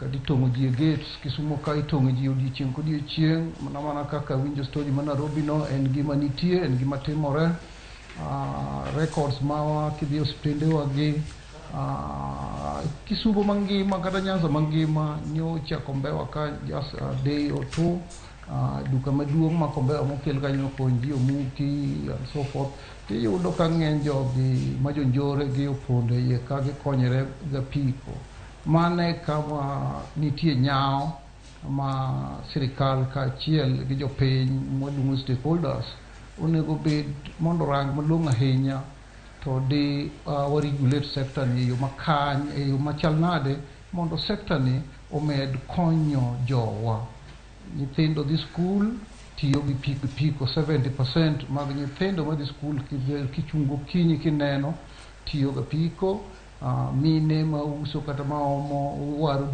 Kata itong'o ji e gates Kisumo ka, itong'o ji odiochieng' kodiochieng', mana mana kaka winjo story ma Nairobi no, en gima nitie, en gima timore. Records mawa kidhi e osiptende wa gi Kisumo mangima kata Nyanza mangima, nyocha Kombewa ka just a day or two, duka maduong' ma Kombewa mokel kanyo kony ji omuki and so forth. Tiyudo ka ng'eny jogi ma jonjore gi opondo e iye ka, gikonyore gapiko. Mano e kama nitie nyawo ma sirikal kaachiel gi jopiny mwaluongo stakeholders onego bed mondo orang malong'o ahinya to di wa regulate sector ni e yo makany, e yo machal nade mondo sector ni omed konyo jowa. Nyithindo dhi skul tiyo gi pikipiki. 70% mag nyithindo madhi skul kichung' gokinyi kineno tiyo ga apiko. Mine mauso kata maomo waro.